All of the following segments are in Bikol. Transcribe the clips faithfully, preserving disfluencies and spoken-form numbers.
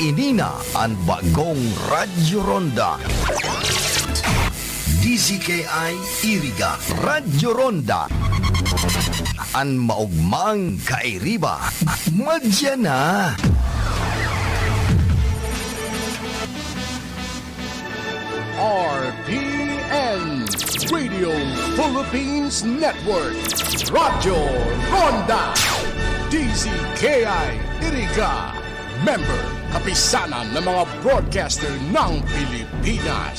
Ini na an bagong Radyo Ronda. D Z K I Iriga, Radyo Ronda. An maogmang kairiba, madya na. R P N, Radio Philippines Network, Radyo Ronda, D Z K I Iriga, member, Kapisanan ng mga Broadcaster ng Pilipinas.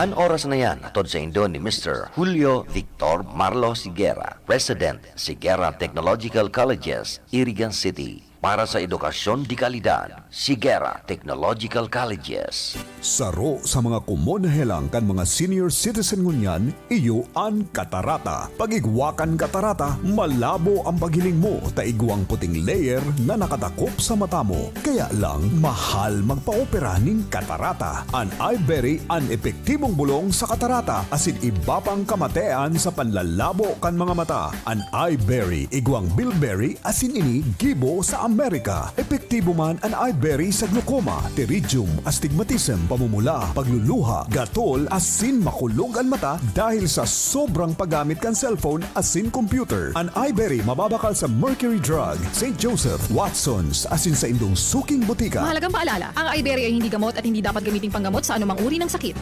An oras na yan, hatod saindo ni Mister Julio Victor Marlo Sigera, President, Sigera Technological Colleges, Irigan City. Para sa edukasyon de kalidad, Sigera Technological Colleges. Saro sa mga komon na helang kan mga senior citizen ngunyan, iyo an katarata. Pag igwa kan katarata, malabo an paghiling mo ta igwang puting layer na nakatakop sa mata mo. Kaya lang, mahal magpaopera nin katarata. An Iberry an epektibong bolong sa katarata asin iba pang kamatean sa panlalabo kan mga mata. An Iberry, igwang bilberry asin ini gibo sa Amerika. Epektibo man an Iberry sa glaucoma, pterygium, astigmatism, pamumula, pagluluha, gatol, asin makulog an mata dahil sa sobrang paggamit kan cellphone asin computer. An Iberry mababakal sa Mercury Drug, Saint Joseph, Watsons, asin sa indong suking botika. Mahalagang paalala, ang Iberry ay hindi gamot at hindi dapat gamiting panggamot sa anumang uri ng sakit.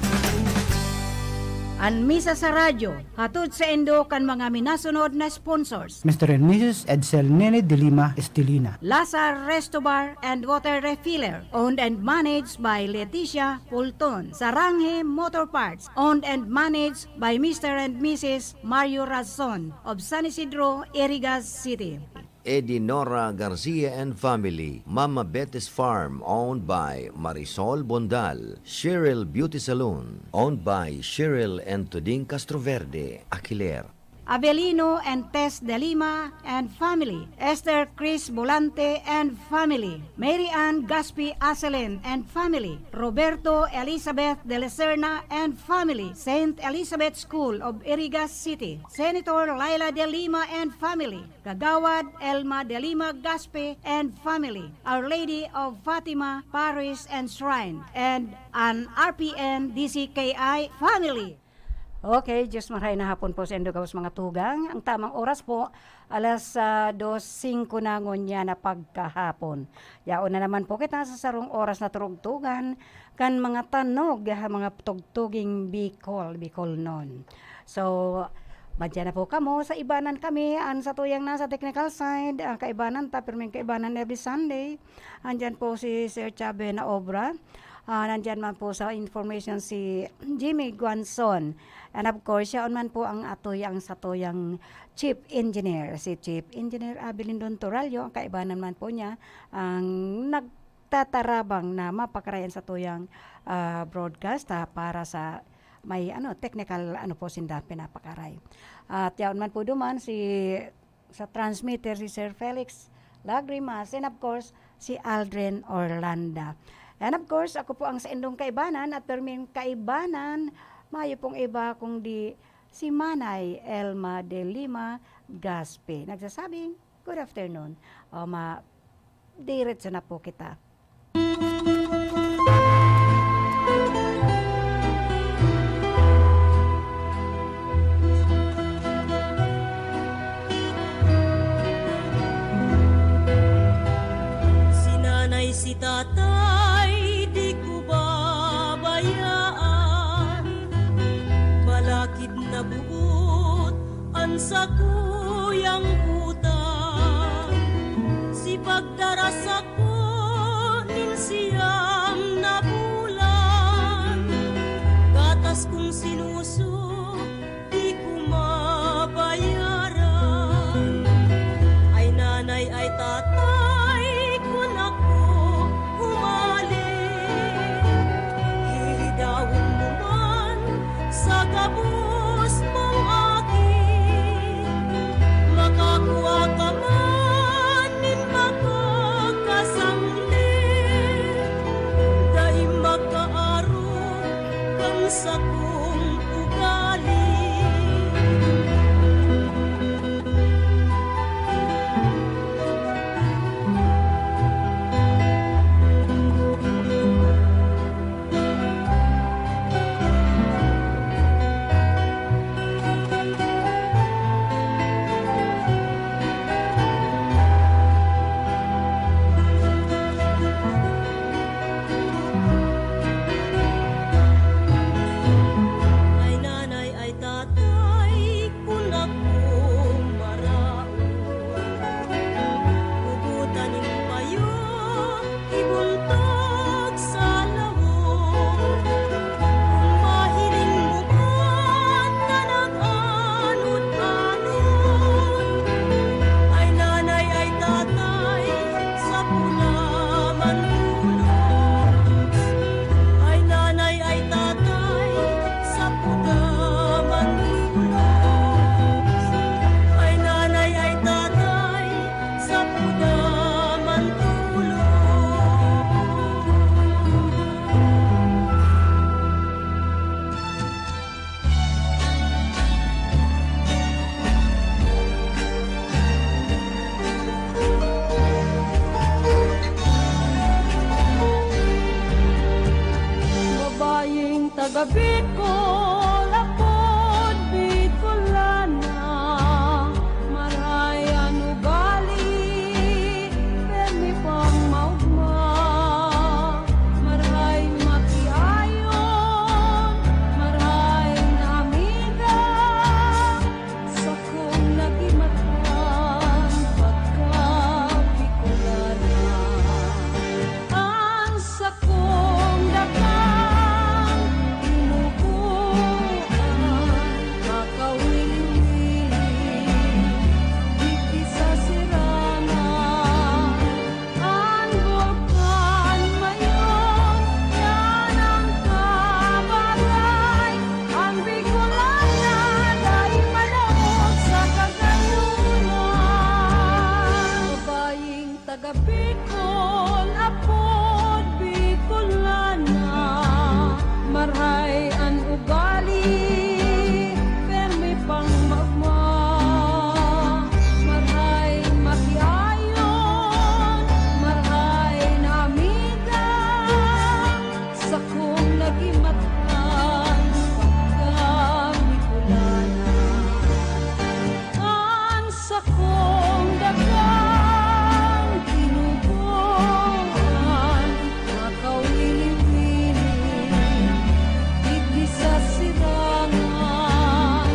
An Misa sa Radyo, hatod saindo kan mga minasunod na sponsors. Mister and Missus Edsel Nene de Lima Estelina. Lazar Resto Bar and Water Refiller, owned and managed by Leticia Pulton. Saranghe Motor Parts, owned and managed by Mister and Missus Mario Razon of San Isidro, Iriga City. Eddie Nora Garcia and family, Mama Betty's Farm, owned by Marisol Bondal, Cheryl Beauty Salon, owned by Cheryl and Tuding Castroverde, Aquiler. Avelino and Tess de Lima and family, Esther Chris Volante and family, Mary Ann Gaspi Aselen and family, Roberto Elizabeth de la Serna and family, Saint Elizabeth School of Iriga City, Senator Laila de Lima and family, Kagawad Elma de Lima Gaspe and family, Our Lady of Fatima Parish and Shrine, and an R P N D C K I family. Okay, Diyos marhay na hapon po sa indo gabos mga tugang. Ang tamang oras po, alas, ah, dos singko na ngunyan na pagkahapon. Yaon na naman po kita sa sarong oras na turugtugan kan mga tanog, ha, mga tugtuging Bicol, Bicolnon. So, madya na po kamo. Sa ibanan kami, an satuyang nasa technical side, ang kaibanan ta, pirming kaibanan every Sunday. Andyan po si Sir Chabe na obra. Ah, nandyan man po sa information si Jimmy Guanzon. And of course, siya man po ang atoy, ang satuyang chief engineer, si Chief Engineer Abelindon Torallo. Ang kaibanan man po niya, ang nagtatarabang na mapakaray an satuyang, ah, broadcast, ah, para sa may, ano, technical, ano po, sinda pinapakaray. At yaon man po duman si, sa transmitter, si Sir Felix Lagrimas, and of course, si Aldrin Orlanda. And of course, ako po ang saindong kaibanan at perming kaibanan, mayo pong iba kundi si Manay Elma de Lima Gaspi. Nagsasabing, good afternoon. O, ma-, diretso na po kita. Si nanay, si tatay, di ko babayaan. Balakid na buot an sakuyang utang. Si pagdara sako nin siyam na bulan, gatas kong sinuso, di ko mabayaran. Ay nanay, ay tatay, kun ako humali, hihidawon mo man sa gabos mong aki. Makako Bicol, apod Bicolana, marahay an ugali, pirmi pang maogma, marahay makiayon, marahay na amiga, sakong nagimatan pagka Bicolana. An sakong dagang tinubuan, makawili-wili, digdi sa sirangan. An bulkan mayon, yan ang kabagay. An Bicolana, dai madaog sa kagayonan. Babayeng taga Bicol, apod Bicolana, marahay an ugali, pirmi pang maogma, marahay makiayon, marahay na amiga, sakong nagimatan pagka Bicolana. An sakong dagang tinubuan, makawili-wili, digdi sa sirangan.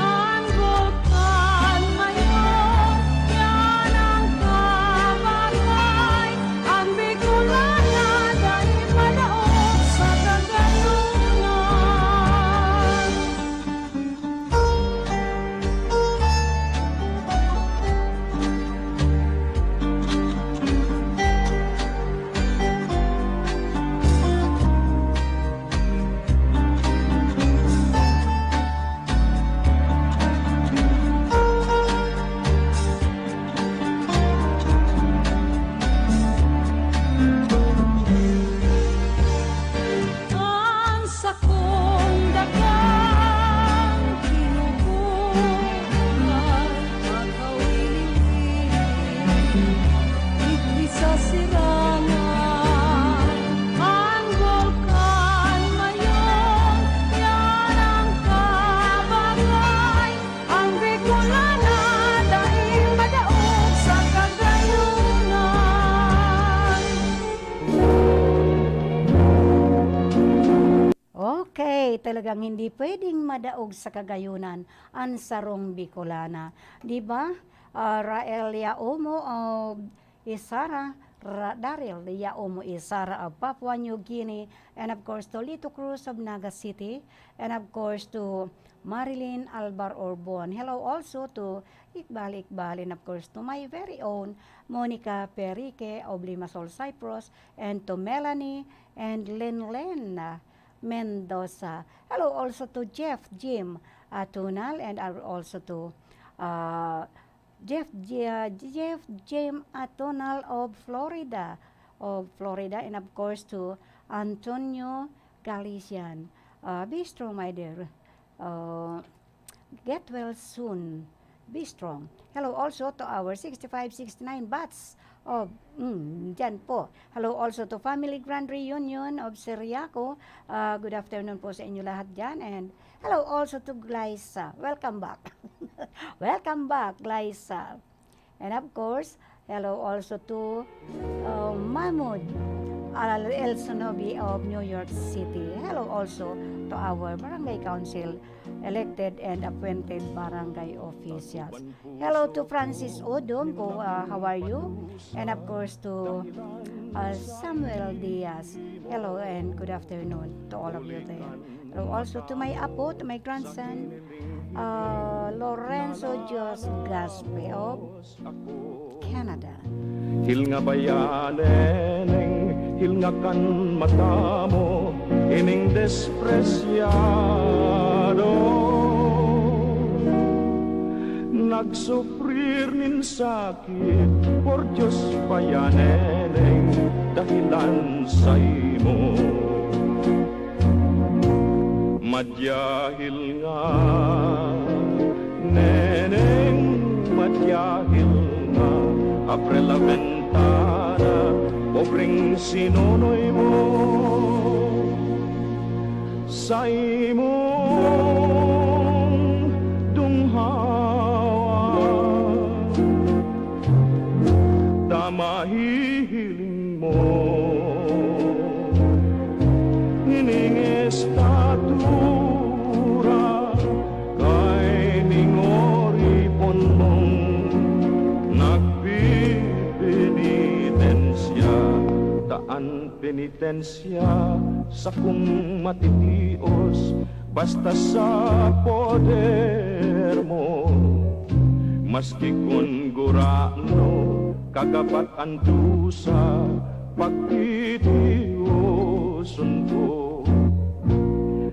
An bulkan mayon, yan ang kabagay. An Bicolana, dai madaog sa kagayonan. An sakong dagang tinubuan, makawili-wili, digdi sa sirangan. An bulkan mayon, yan ang kabagay. An Bicolana, dai madaog sa kagayonan. Okay, talagang hindi pwedeng madaog sa kagayonan an sarong Bicolana. Di ba? Ah, Rael Yaomo of Isara, Ra-, Daryl Yaomo Isara of Papua New Guinea, and of course to Lito Cruz of Naga City, and of course to Marilyn Albar Orbon. Hello also to Iqbal Iqbal, and of course to my very own Monica Perique of Limassol, Cyprus, and to Melanie and Lenlen, uh, Mendoza. Hello also to Jeff Jim Atunal, and also to, uh, Jeff J-, uh, Jeff Jim Atunal of Florida, of Florida, and of course to Antonio Galician. Uh, be strong, my dear. Uh, get well soon. Be strong. Hello also to our sixty-five, sixty-nine batch of, mm, dyan po. Hello also to Family Grand Reunion of Siriaco. Uh, good afternoon po sa inyo lahat dyan. And hello also to Glyza. Welcome back. Welcome back, Glyza. And of course, hello also to, uh, Mahmoud Al El Sunobi of New York City. Hello also to our Barangay Council elected and appointed barangay officials. Hello to Francis Odom, ko, uh, how are you? And of course to, uh, Samuel Diaz. Hello and good afternoon to all of you there. Hello also to my apo, to my grandson, uh, Lorenzo Dios Gaspe of Canada. Hilnga bayan, Neneng, hilnga kan mata mo, ining despresyado. Nagsufrir nin sakit, por Dios, bayan, Neneng, dahilan saimo. Madya hilnga, Neneng, madya hilnga, abre la bentana, pobreng sinonoy mo. Saimong dunghawa ta mahihiling mo ining estatura kaining oripon mong nagpipenitensya. Taan penitensya sakong matitios, basta sa poder mo. Maski kun gurano, kagapat an dusa, pagtitiwoson ko.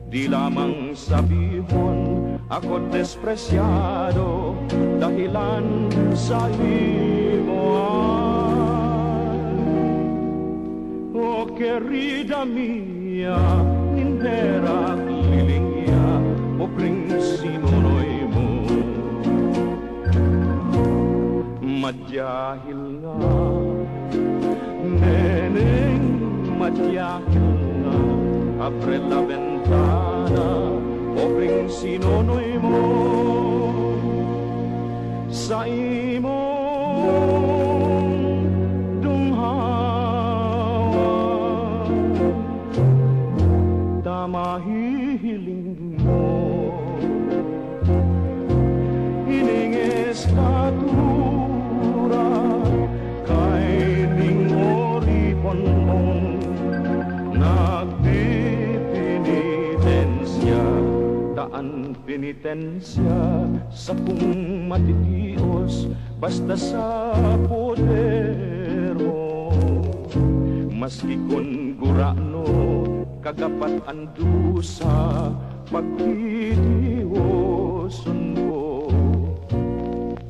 Di lamang sabihon, ako despresyado, dahelan sa imo ay. O querida mía, nin herak lilingya, pobreng sinunoy mo. Madyahil nga, neneng, madyahil nga, abre la ventana, pobreng sinunoy mo. Saimong dunghawa ta mahihiling mo ining estatura kaining oripon mong nagpipenitensya. Taan penitensya sakong matitios, basta sa poder mo. Maski kun gurano, kagapat an dusa, pagtitiwoson ko.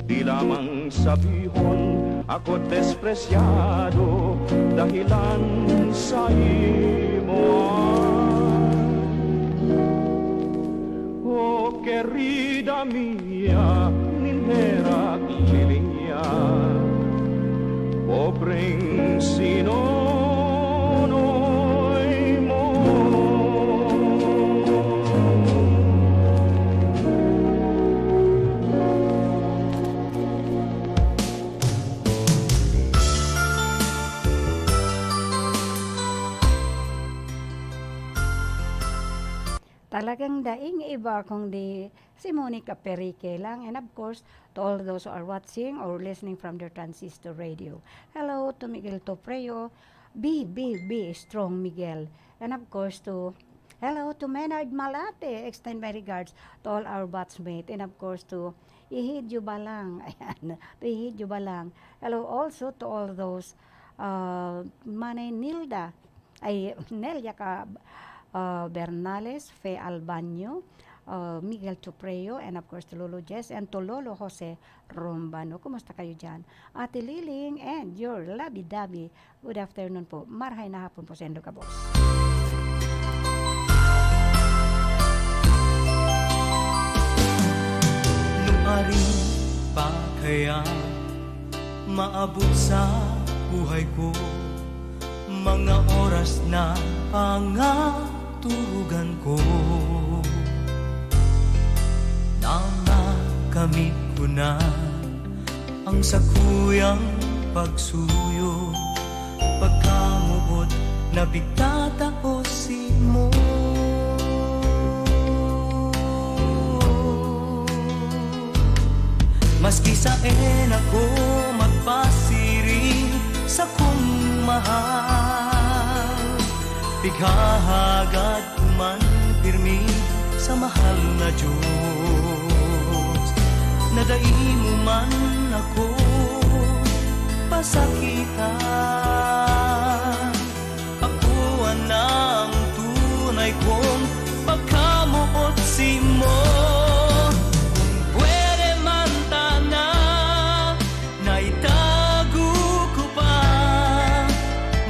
Di lamang sabihon, ako despresyado, dahelan sa imo ay. O querida mía, nin herak lilingya, pobreng sinunoy mo. Talagang daing iba kundi si Monica Perique lang. And of course, to all those who are watching or listening from their transistor radio. Hello to Miguel Topreo. Be, be, be strong, Miguel. And of course, to, hello to Menard Malate. Extend my regards to all our batchmate. And of course, to Ihidyo Balang. Ayan, to Ihidyo Balang. Hello also to all those, uh, Manay Nilda. Ay, Nelia Ka-, ah, Bernales, Fe Albaño, ah, Miguel Chupreo, and of course, to Lolo Jess and to Lolo Jose Rombano. Kumusta kayo diyan? Ate Liling and your Labi-Dabi. Good afternoon po. Marahay na hapon po saindo gabos. Nuarin pa kaya maabot sa buhay ko mga oras na pangaturugan ko, na makamit ko na ang sakuyang pagsuyo, pagkamuot na pigtatao simo. Maski saen ako magpasiring sakong mahal, pighahagad ko man pirmi sa mahal na Diyos, na dai mo man ako pasakitan. Ako an ang tunay kong pagkamoot simo. Kung pwede man tana, naitago ko pa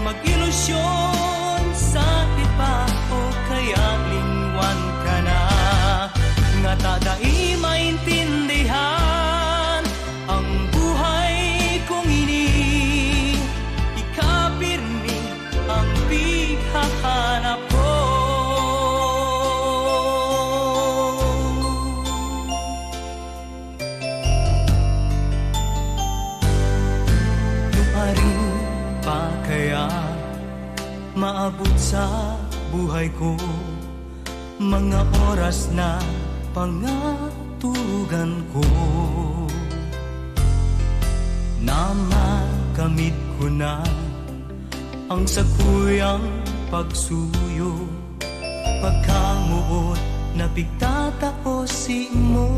mag-ilusyon sa iba o kaya lingwan ka na. Ngata dai maintindihan ang buhay kong ini, ika Kaya maabot sa buhay ko mga oras na pangaturugan ko na makamit ko na ang sakuyang pagsuyo, pagkamuot na pigtatao simo.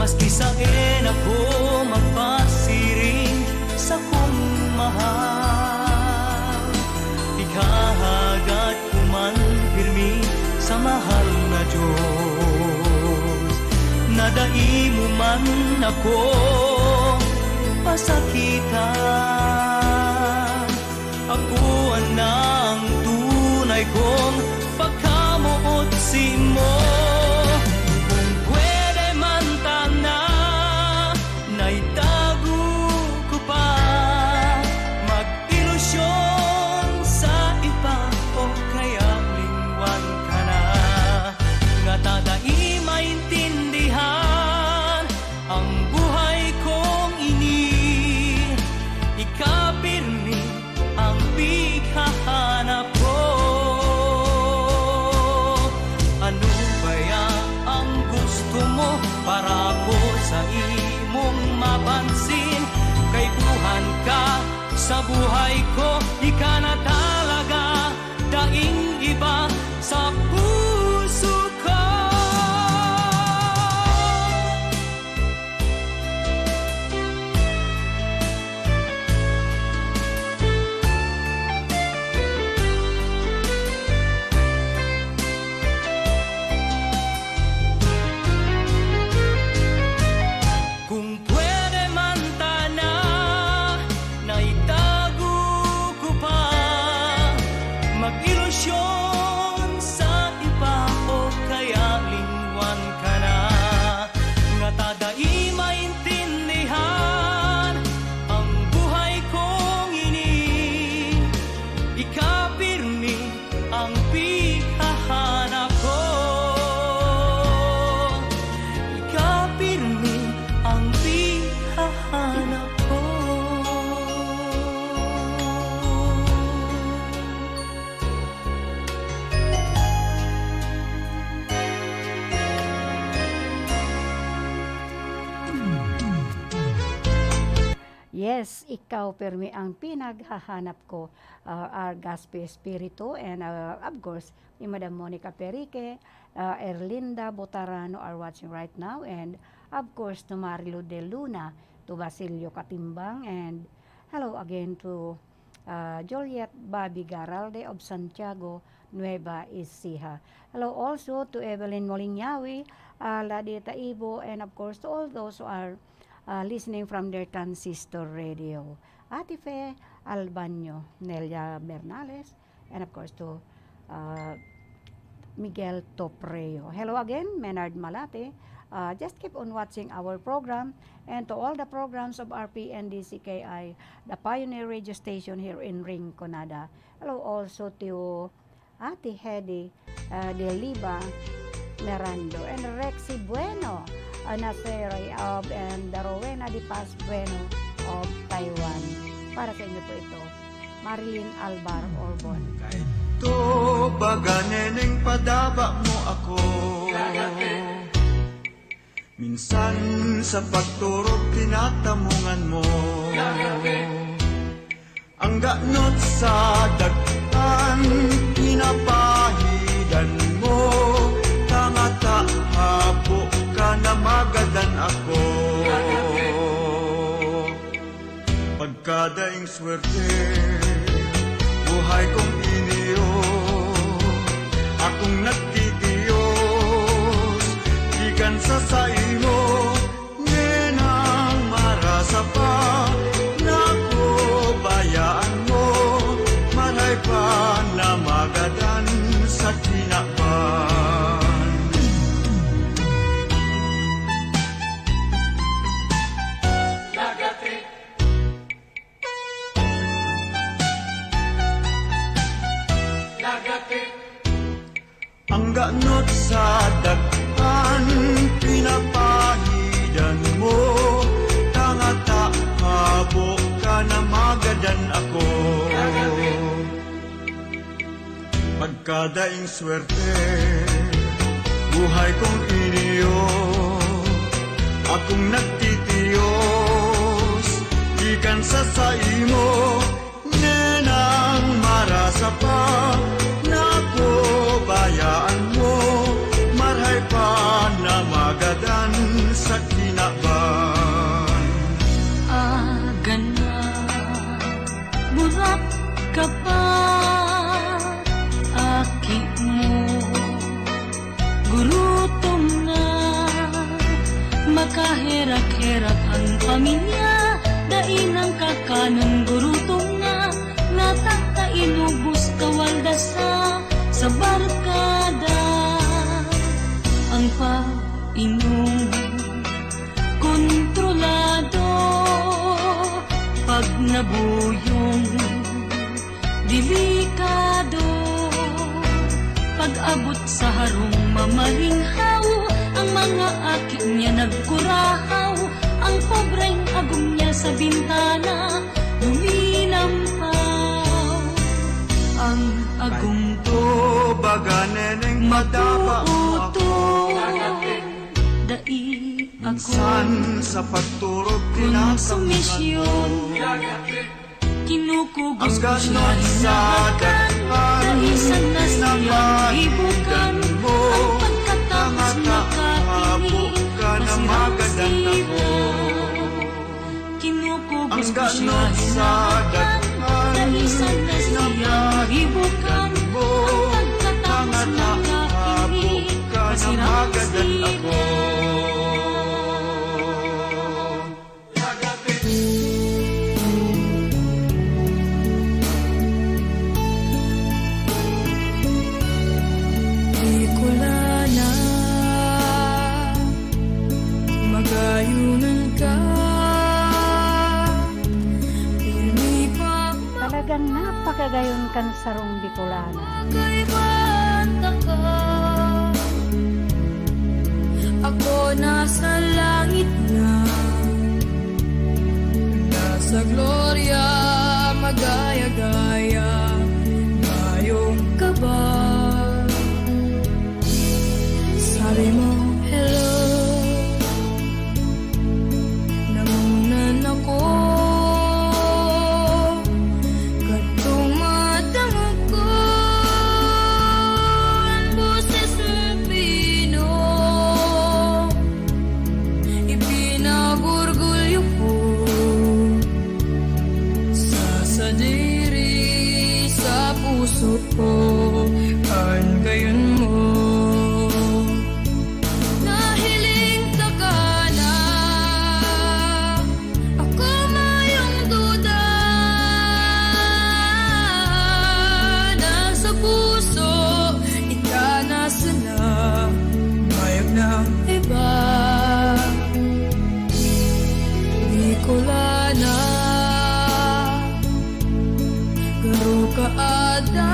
Maski saen ako magpasiring sakong mahal, ihahagat ko man pirmi sa mahal na Diyos, na dai mo man ako pasakitan. Ako na ang tunay kong pagkamoot simo. Kung pwede man tana, naitago ko pa mag-ilusyon sa iba o kaya lingwan ka na. Ngata dai maintindihan ang buhay kong ini, ika pirmi ang pighahanap ko. Ano kaya ang gusto mo para ko sa imong mapansin? Kaipuhan ka sa buhay ko, ika na talaga, daing iba sa puso ko. Kung pwede man tana, naitago ko pa mag-ilusyon sa iba o kaya lingwan ka na. Ngata dai maintindihan ang buhay kong ini, ika pirmi ang pighahanap ko. Ika pirmi ang pighahanap ko. Yes, ikaw pirmi ang pinaghahanap ko, uh, our Gaspi Espiritu, and, uh, of course, ni Madam Monica Perique, uh, Erlinda Botarano are watching right now, and of course, to Marilo de Luna, to Basilio Katimbang, and hello again to, uh, Juliet Bobby Garalde of Santiago, Nueva Ecija. Hello also to Evelyn Molinyawi, uh, Ladita Ibo, and of course, to all those who are uh, listening from their transistor radio. Ate Fe Albanyo, Nelia Bernales, and of course to, uh, Miguel Topreo. Hello again, Menard Malate. Uh, just keep on watching our program and to all the programs of R P N D C K I, the Pioneer Radio Station here in Rinconada. Hello also to Ate Hedy, ah, de Liba Mirando, and Rexy Bueno, ah, Nasere of, and Rowena de Paz Bueno of Taiwan. Para sa inyo po ito, Marilyn Albar Orbon. Kaito baga neneng padaba mo ako. Minsan sa pagturog tinatamungan mo. Ang ganot sa dagtan pinapahidan mo, tangata hapo ka na magadan ako. Pagkadaing swerte, buhay kong iniyo, akong nagtitiyos, gikan sa saimo, ngenang marasa pa, naku, bayaan mo, maray pa na magadan sa kinaban. Ang ganot sa dagtan, pinapahidan ako. Pagkadaing swerte, buhay kong iniyo, akong nagtitiyos, gikan sa saimo, nenang marasa pa, nako bayaan mo, marhay pa na magadan sa kinaban. Agana, burat ka pa, aki mo, gurutom na. Makaherak-herak ang pamilya, dai nang kakanon, gurutom na. Natata inubos kawaldasa sa barkada. Ang painom kontrolado, pag nabuyong delikado. Pag-abot sa harong mamaringhaw, ang mga aki niya nagkurahaw, ang pobreng agom niya sa bintana luminampaw. Ang agom ko baga neneng madapa mo ako. Dai ako. Minsan sa pagturog, kung tinatamnan sumisyon, kinukugos ko siya, hinahakan, naisan na siyang hibukan. Ang pagkatapos nakatingin, ka na magadan ako. Kinukugos ko siya, hinahakan, naisan na siyang hibukan. Ang pagkatapos nakatingin, ka na magadan ako. Bicolana, magayonan ka. Pirmi pa. Talagang napakagayon kan sarong Bicolana. Kaibahan taka. Ako nasa langit na, nasa gloria, magaya-gaya, mayong kaba. Sabi mo, "Hello." Nangunan ako, kadtong madangog ko an boses mong fino. Ipinag-orgulyo ko sa sadiri, sa puso ko, an gayon mo. Nahiling taka na, ako mayong duda na sa puso, ika na sana, mayog na iba. Bicolana, garo ka ada.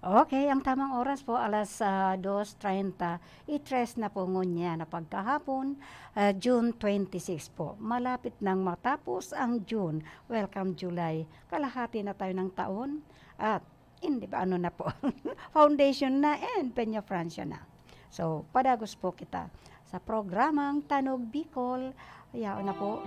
Okay, ang tamang oras po, alas, ah, dos treinta y tres na po ngunyan na pagkahapon, ah, June twenty-six po. Malapit nang matapos ang June. Welcome July. Kalahati na tayo ng taon at hindi ba ano na po, foundation na and Peña Francia na. So, padagos po kita sa programang Tanog Bicol. Yaon na po.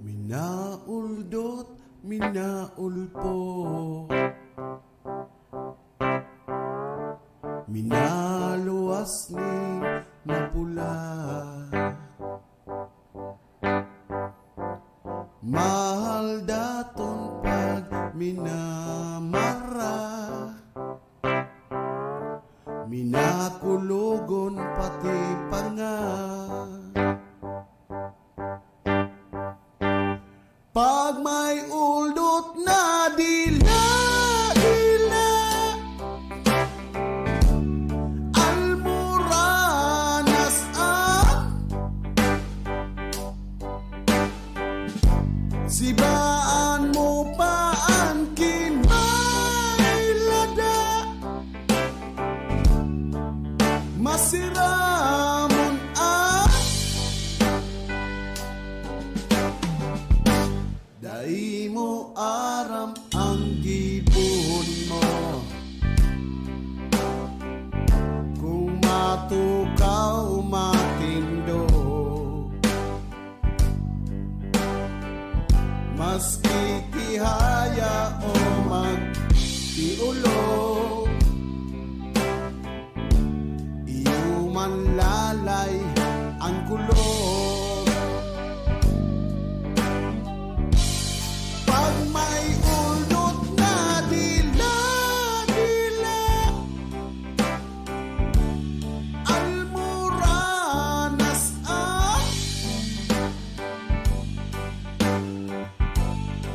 Minauldot, minaulpo, minaluwas nin mapula. Mahal daton pag minamara, minakulogon pati panga. Pag may uldot na dila-dila, almoranas an sibaan mo pa an kimailada. Masiramon an dai mo aram ang gibon mo. Kung matukaw, matindog, maski tihaya o magtiulog, iyo manlalay ang kulog. Pag may uldot na dila-dila, almoranas an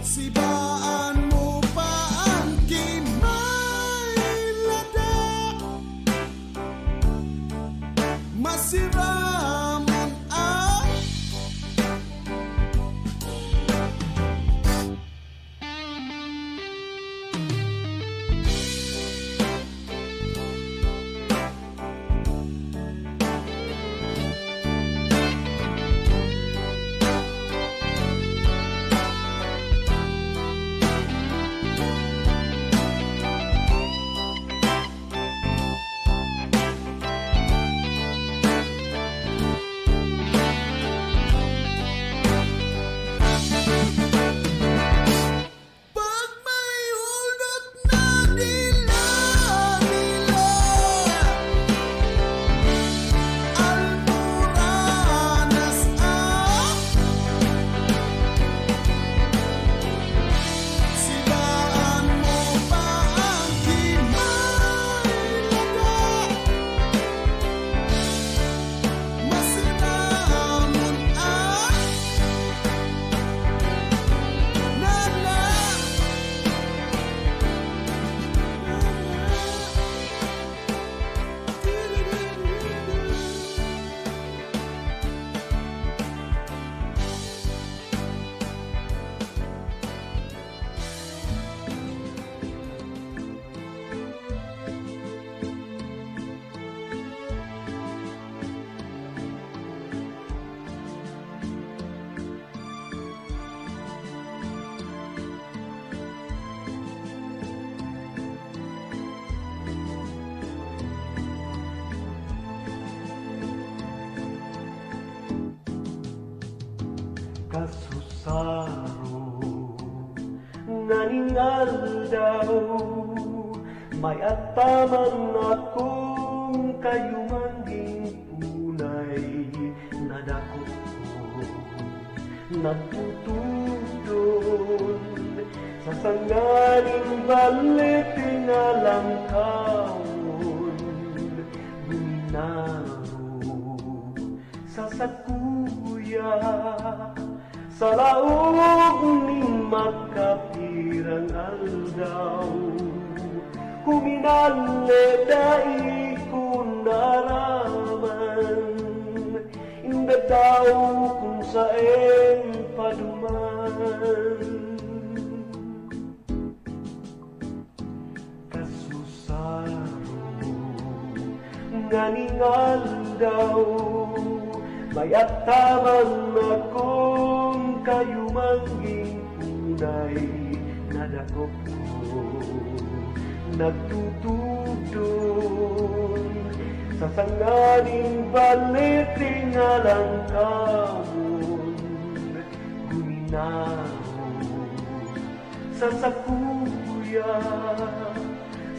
sibaan mo pa an kimailada. Masiramon an Pag may uldot na dila-dila, almoranas an sibaan mo pa an kimailada. Masiramon an nana. Kasusaro nganing aldaw, may ataman akong kayumanging punay na dako. Nagtutudon sa sanga nin baleting alangkawon, duminaro sa sakuya, sa laog nin makapirang aldaw. Kuminale dai ko naraman, inda daw kun saen paduman. Kasusaro nganing aldaw, may ataman akong kayumangging unay na dakop ko. Nagtutugdon sa sanga nin baleting alangkawon, guminahon sa sakuya,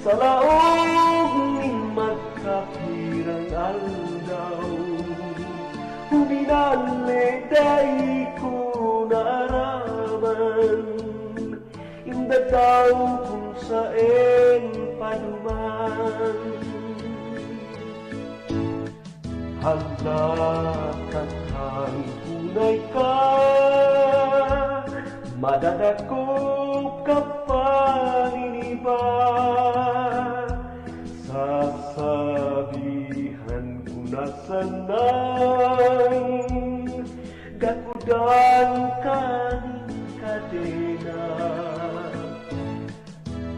sa laog nin magkapirang aldaw. Huminale dai ko naaraman, inda daw kun saen paduman. Hala, takang kunay ka, madadakop ka pa nin iba. Sasabihan ko na sanang gakudan ka nin kadena.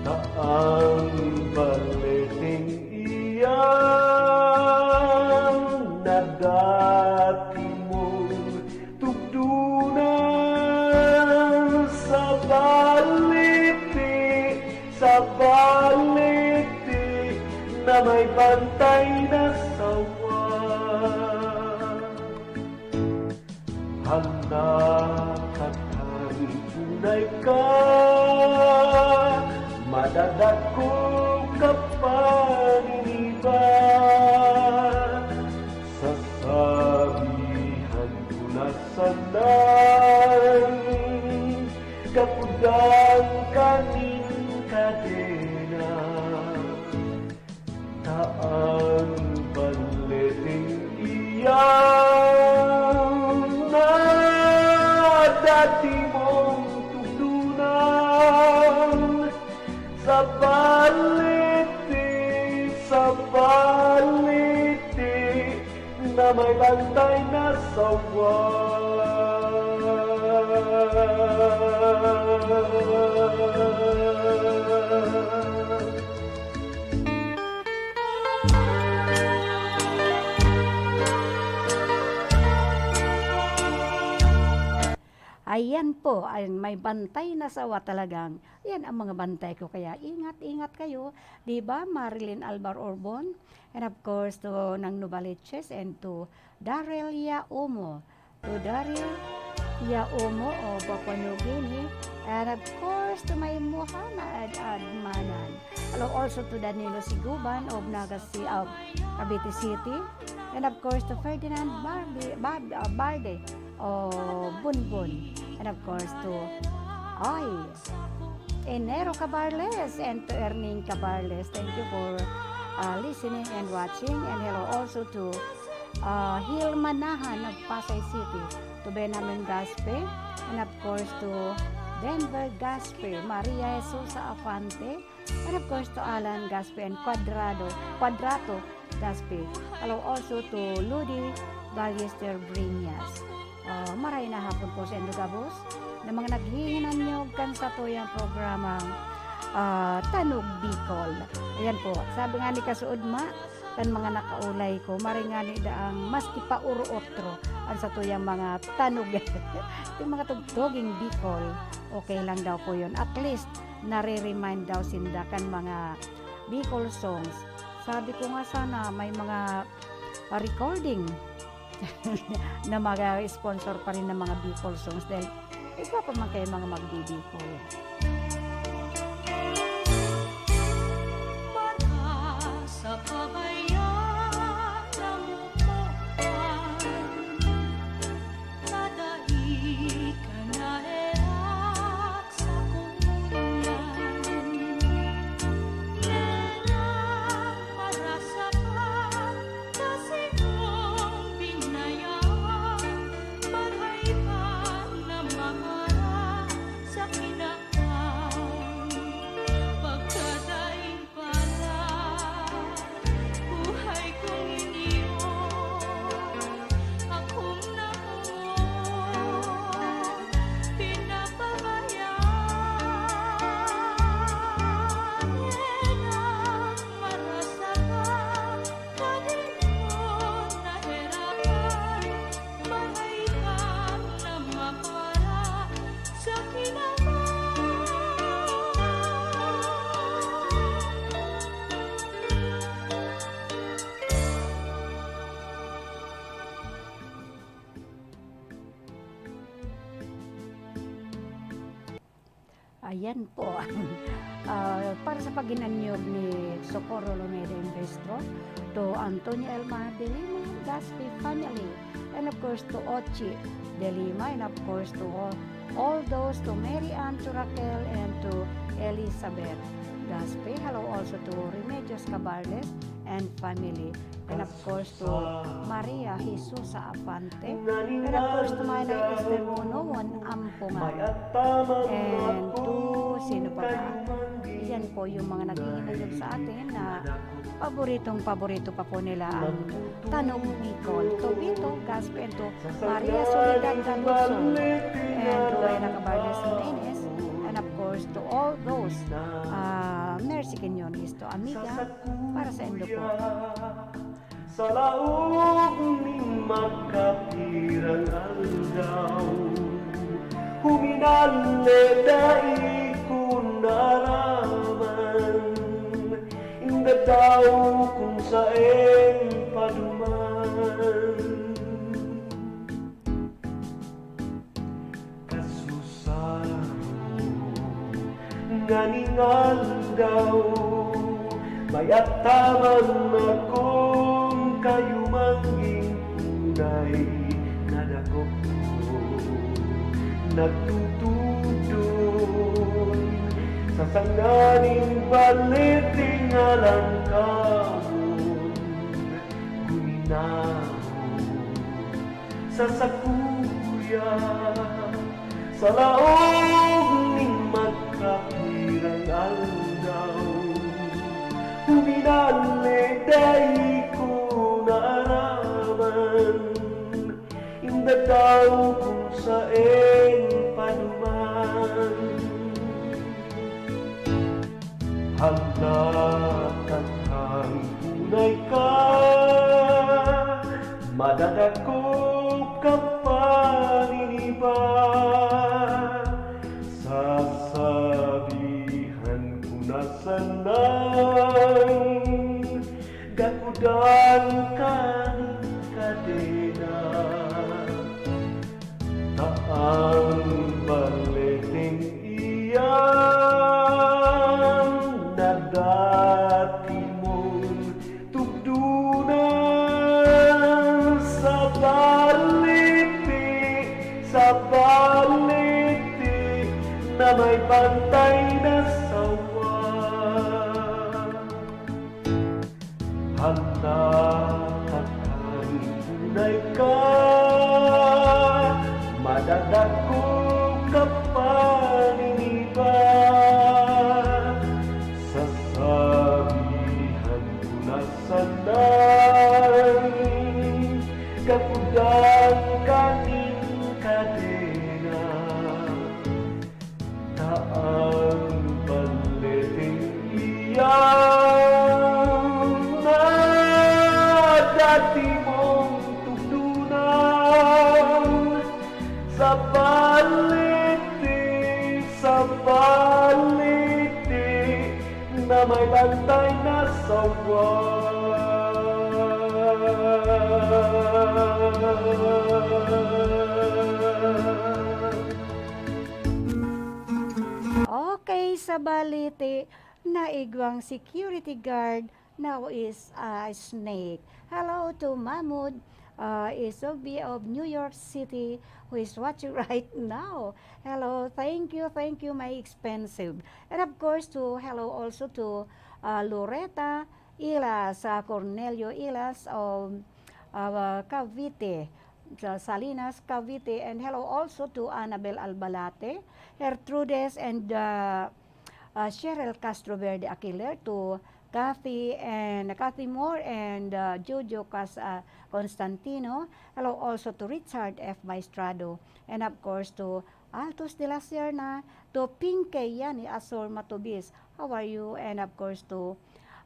Ta an baleting iyan na dati mong tugdunan sa balete, sa balete na may bantay na sawa. Hala, takang tunay ka, madadakop ka pa nin iba. Sasabihan ko na sanang gakudan ka nin kadena. Ta an baleting iyan na dati mong tugdunan sa balete, sa balete na may bantay na sawa. Ayan po, ay may bantay na sawa talagang. Yan ang mga bantay ko. Kaya ingat, ingat kayo. Di ba, Marilyn Albar Orbon? And of course, to Nang Novaliches and to Daryl Yaumo. To Daryl Yaumo of Papua New Guinea. And of course, to my Muhammad Admanan. Hello also to Danilo Siguban of Naga Ci-, of Cavite City. And of course, to Ferdinand Barbe, Barbe, uh, Barde of Bunbon. And of course, to, ay, Enero Cabarles and to Erning Cabarles. Thank you for, uh, listening and watching. And hello also to, uh, Hilma Nahan of Pasay City, to Benjamin Gaspe, and of course to Denver Gaspe, Maria Jesusa Afante, and of course to Alan Gaspe and Cuadrado, Cuadrato Gaspe. Hello also to Ludi Ballester Breñas. Ah, maray na hapon po sa indo gabos na mga naghihinanyog kan satuyang programang, ah, Tanog Bicol. Ayan po, sabi nga ni Kasuodma, kan mga nakaulay ko, maray ngani daang maski pa oro otro an satuyang mga tanog. Yung mga tugtuging Bicol, okay lang daw po yun. At least, nare-remind daw sinda kan mga Bicol songs. Sabi ko nga sana may mga, ah, recording na mag-sponsor pa rin ng mga Bicol songs dahil iba pa man kayo mga magbibicol. Para sa pabayaan na mukuan, madai ka na eak sa kunyan. Nena, marasa ka, kasi kung binayan, marhay ka na mahara sa kinakan. Yan po. Ah, para sa pag-inanyog ni Socorro Lomeda Investro, to Antonio Elma de Lima, Gaspi family, and of course to Ochi de Lima, and of course to all, all those to Mary Ann, to Raquel, and to Elizabeth Gaspi. Hello also to Remedios Cabarles and family. And of course to Maria Jesusa Afante. And of course to my Nay Esther Bonoon Ampungan. And to sino pa ba? Yan po yung mga naghihinayog sa atin na paboritong paborito pa po nila ang Tanog Bicol. To Vito Gaspi and to Maria Soledad Galuso. And to Reyna Cabarles Jimenez. And of course to all those uh, Mercy Quiñones, to Amiga, para sa indo po. Sa laog nin magkapirang aldaw, huminale dai ko naaraman, inda daw kun saen paduman. Kasusaron nganing aldaw, may ataman akong kayumanging tunay na dakop. Nagtutudon sa sanga nin baleting alangkawon, guminahon sa sakuya, sa laog nin magkapirang aldaw. Huminale dai ko naaraman, inda daw kun saen paduman. Hala, taghang tunay ka, madadakop ka pa nin iba. Sasabihan ko na sanang gakudan ka nin kadena. Ta an baleting iyan na dati mong tugdunan sa baliti, sa baliti na may bantay na sawa. Hala, taghang tunay ka, madadakop ka pa nin iba. Sasabihan ko na sanang gakudan ka nin kadena. Ta an baleting iyan na dati mong tugdunan sa baliti, sa baliti na may bantay na sawa. Okay, sa baliti, naigwang security guard, now is a snake. Hello to Mahmoud, uh, Isobi of New York City, who is watching right now. Hello, thank you, thank you, my expensive. And of course, to hello also to uh, Loretta Ilas, uh, Cornelio Ilas of uh, Cavite, sa Salinas, Cavite. And hello also to Annabel Albalate, Gertrudes, and uh, uh, Cheryl Castro Verde Aquiler, to Kathy and Kathy Moore and uh, Jojo Cas uh, Constantino. Hello also to Richard F Maestrado, and of course to Altos de la Serna, to Pinke Yani Asor Matubis. How are you? And of course to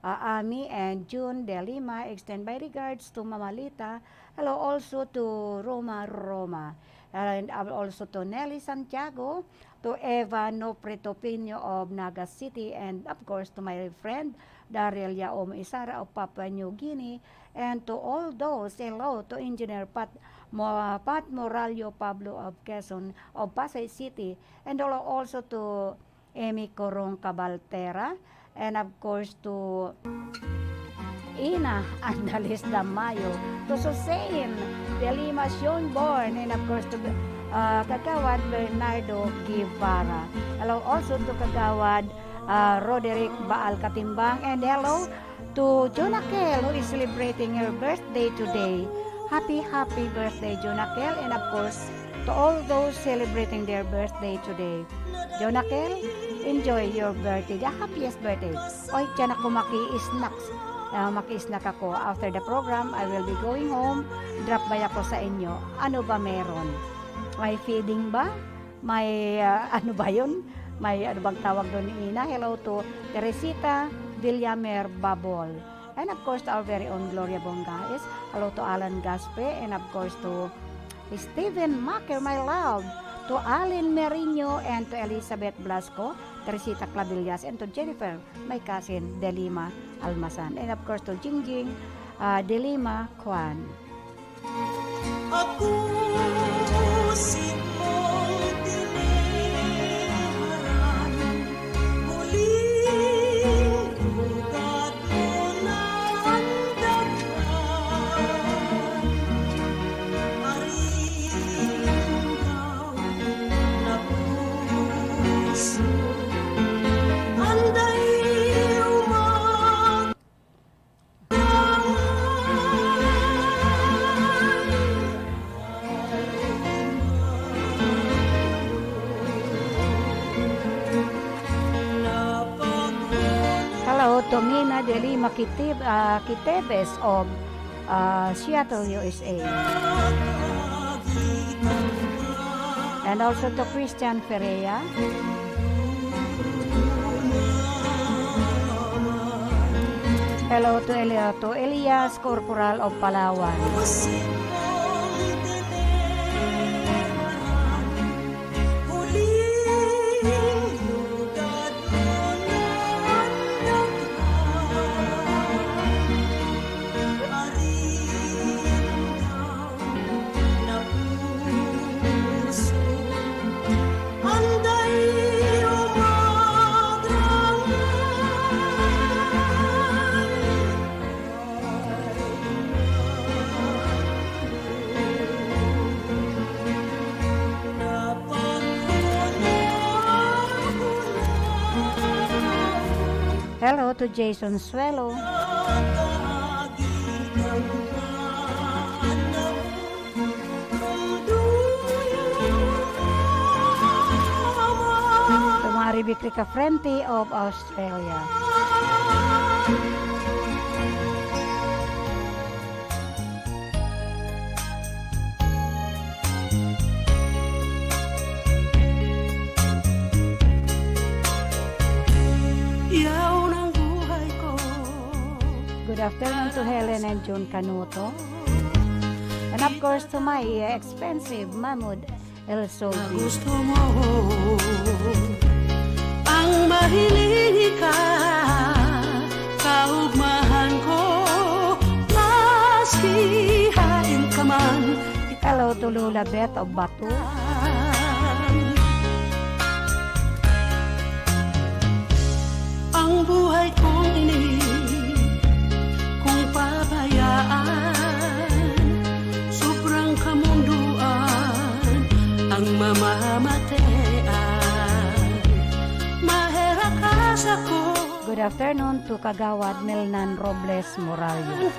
uh, Ami and June De Lima. Extend my regards to Mama Lita. Hello also to Roma Roma. And also to Nelly Santiago, to Eva Nopre Topinio of Naga City, and of course to my friend Daryl Yaom Isara of Papua New Guinea, and to all those, hello to Engineer Pat, Mo, Pat Moralio Pablo of Quezon, of Pasay City, and al- also to Emmy Coron Cabaltera, and of course to Ina Andalis Damayo, to Susain Delima Schonborn, and of course to, uh, Kagawad Bernardo Guevara. Hello also to Kagawad, uh, Roderick Baal Katimbang, and hello to Jonakel, who is celebrating her birthday today. Happy, happy birthday, Jonakel, and of course, to all those celebrating their birthday today. Jonakel, enjoy your birthday, the happiest birthday. Oy, tiyan ako maki-snacks. Ah, maki-snack ako. After the program, I will be going home. Drop by ako sa inyo. Ano ba meron? May feeding ba? May, ah, ano ba yun? May ano bang tawag doon ni Ina? Hello to Teresita Villamer Babol. And of course, to our very own Gloria Bongais. Hello to Alan Gaspe. And of course, to Steven Macker, my love. To Allen Merino and to Elizabeth Blasco, Teresita Clavillas, and to Jennifer, my cousin, Delima Almasan. And of course, to Jingjing, ah, Delima Kwan. Ako si Mong Tiniharan, huling ugat mo na ang daghan. Aring daw na puso, anday umag- Hello, Tomina de Lima Kitib-, ah, Kitebes of, ah, Seattle, U S A. And also to Christian Ferreira. Hello to Eli-, to Elias Corporal of Palawan. Hello to Jason Suelo. To Mari Bikri Cafrente of Australia. Yaon ang buhay ko. Good afternoon to Helen and Jun Canuto. And of course to my, uh, expensive Mahmoud El Soldi. Na gusto mo ang mahiling ka, kaugmahan ko, maski hain ka man. Hello to Lola Beth of Batu. Ang buhay kong ini, kung pabayaan, sobrang kamundoan ang mamamatean. Maherakas ako. Good afternoon to Kagawad Melnan Robles Morallo.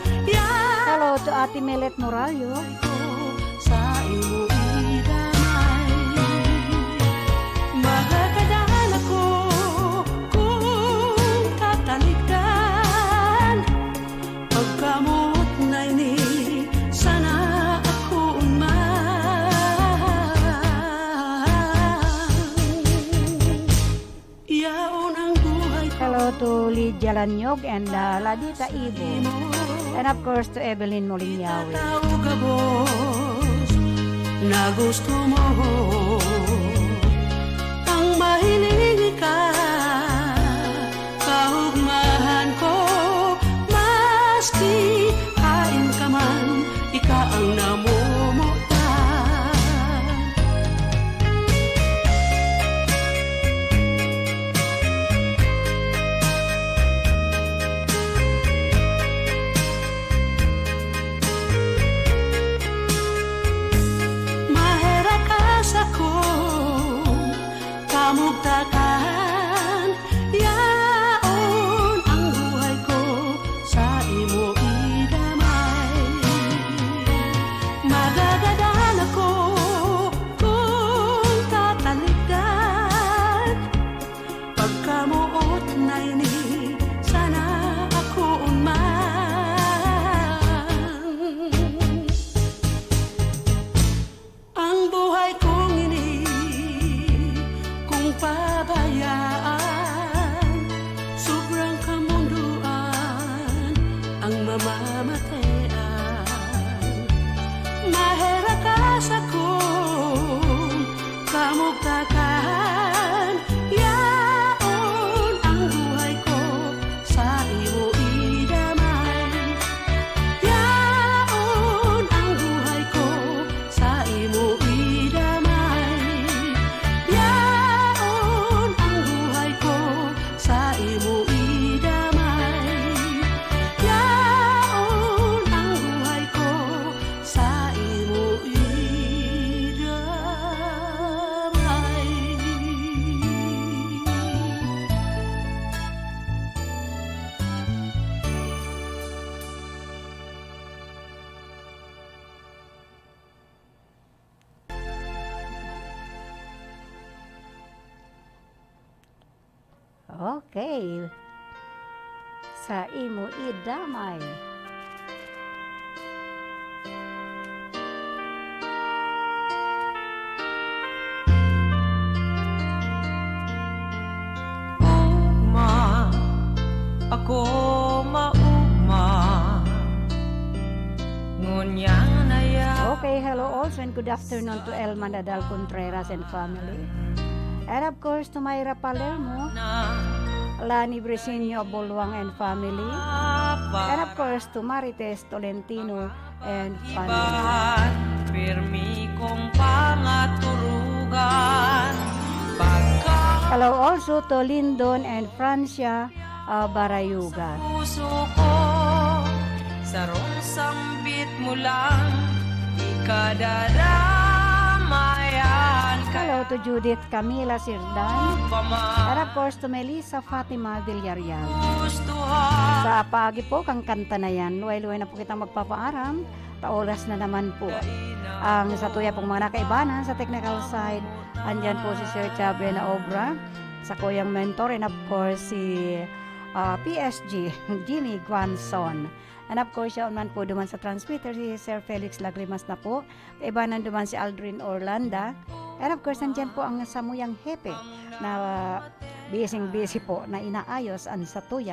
Hello to Ate Melet Morallo. Sa imo idamay, magagadan ako kung tatalikdan. Pagkamot na ini, sana ako man. Yaon ang buhay ko. Hello to Lydia Lanyog and, uh, Ladita Ibo. And of course to Evelyn Molinyawi. Tao gabos na gusto mo ang mahiling ka, kaugmahan ko, maski hain ka man, ika ang namumutan. Okay. Sa imo idamay. Ugma, ako maugma, ngunyan na ya- Okay, hello also and good afternoon to Elma Nadal Contreras and family. And of course, to Myra Palermo, Lani Briseño Abuluang and family. And of course, to Marites Tolentino and family. Ibahan, pirmi kong pangaturugan. Pagka- Hello also to Lindon and Francia, ah, Barayuga. Sa puso ko, sarong sambit mo lang, ikadadamayan ka. Hello to Judith Camila Sirdan. Pama- And of course, to Melissa Fatima Villarreal. Gustuhan. Sa paagi po kan kanta na yan, luway-luway na po kitang magpapaaram. Paoras na naman po. Ang satuya pong mga nakaibanan sa technical side, andyan po si Sir Chabe na obra, sa kuyang mentor, and of course, si, ah, P S G, Jimmy Guanzon. And of course, yaon man po duman sa transmitter, si Sir Felix Lagrimas na po. Kaibanan duman si Aldrin Orlanda. And of course, nandyan po ang samuyang hepe na busy-busy po na inaayos ang satuya